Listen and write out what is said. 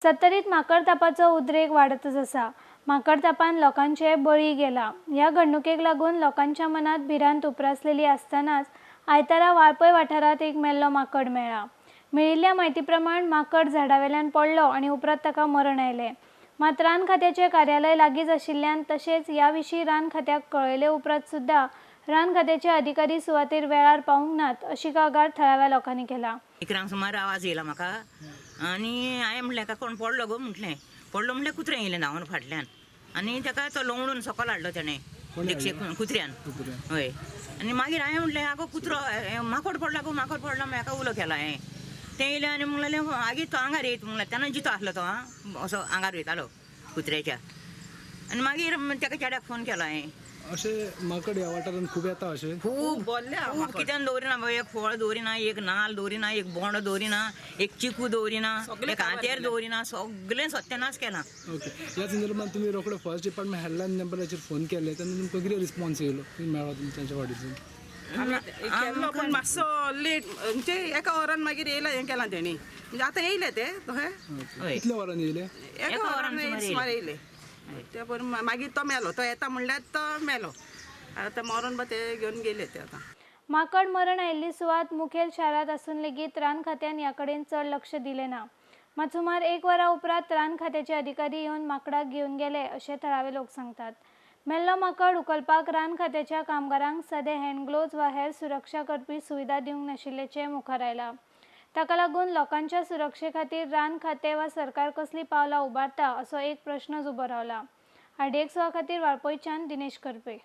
सत्तरीत माकडतापाचो उद्रेक वाडतच आसा. माकडतापान लोकांचे बळी गेला. ह्या घडणुकेक लागून लोकांच्या मनांत भिरांत उप्रासलेली आसतनाच आयतारा वाळपय वाठारांत एक मेल्लो माकड मेळ्ळा. मेळिल्ल्या म्हायती प्रमाण माकड झाडावेल्यान पडलो आनी उपरांत ताका मरण आयलें. मात रान खात्याचें कार्यालय लागींच आशिल्ल्यान तशेंच ह्या विशीं रान खात्याक कळयले उपरांत सुद्दा रान खात्याचे अधिकारी सुवातेर वेळार पावूंक नात अशी कागाळ थळाव्या लोकांनी केला. 11 सुमार आवाज येयला म्हाका आनी हांवें म्हणलें हाका कोण पडलो गो म्हटलें. पडलो म्हणल्यार कुत्रें येयलें धांवन फाटल्यान आनी ताका तो लंवडून सकयल हाडलो तेणें कुत्र्यान. हय. आनी मागीर हांवें म्हणलें आगो कुत्रो माकोड पडला गो माकोड पडला. मागीर हाका उलो केला हांवें. तें येयलें आनी म्हणलें आगे तो आंगार येयत म्हणलें. तेन्ना जितो आसलो तो असो आंगार वयतालो कुत्र्याच्या. आनी मागीर ताका चेड्याक फोन केलो हांवें. अशें माकड ह्या वाठारांत खूब येता अशें खूब खूब कित्यान दवरिना, एक फळ दवरिना, एक नाल्ल दवरिना, एक बोंडो दवरिना, एक चिकू दवरिना, एक हातेर दवरिना, सगळें सत्यानाश केलां. ओके. ह्या संदर्भात तुमी रोखडे फॉरेस्ट डिपार्टमेंट हेल्पलायन नंबराचेर फोन केले तेन्ना तुमकां कितें रिस्पॉन्स येयलो, कितें मेळ्ळो तुमच्या वाडीसून? केल्लो पूण मातसो लेट, म्हणजे एका वरान मागीर येयला हें केलां तेणी. म्हणजे आतां येयले ते तशें. कितल्या वरान येयले? एका वरान सुमार येयले ते. पण मागीर तो मेलो, तो येता म्हणल्यार तो मेलो. आतां मरोन बा ते घेवन गेले ते. आतां माकड मरण आयिल्ली सुवात मुखेल शारांत आसून लेगीत रान खात्यान ह्या कडेन चड लक्ष दिलें ना. मात सुमार 1 वरा उपरांत रान खात्याचे अधिकारी येवन माकडाक घेवन गेले अशें थळावे लोक सांगतात. मेल्लो माकड उखलपाक रान खात्याच्या कामगारांक सदे हँड ग्लोव्ज वा हेर सुरक्षा करपी सुविधा दिवंक नाशिल्ल्याचें मुखार आयलां. ताका लागून लोकांच्या सुरक्षे खातीर रान खातें वा सरकार कसलीं पावलां उबारता असो एक प्रश्नच उबो रावला. RDX खातीर वाळपयच्यान दिनेश करपे.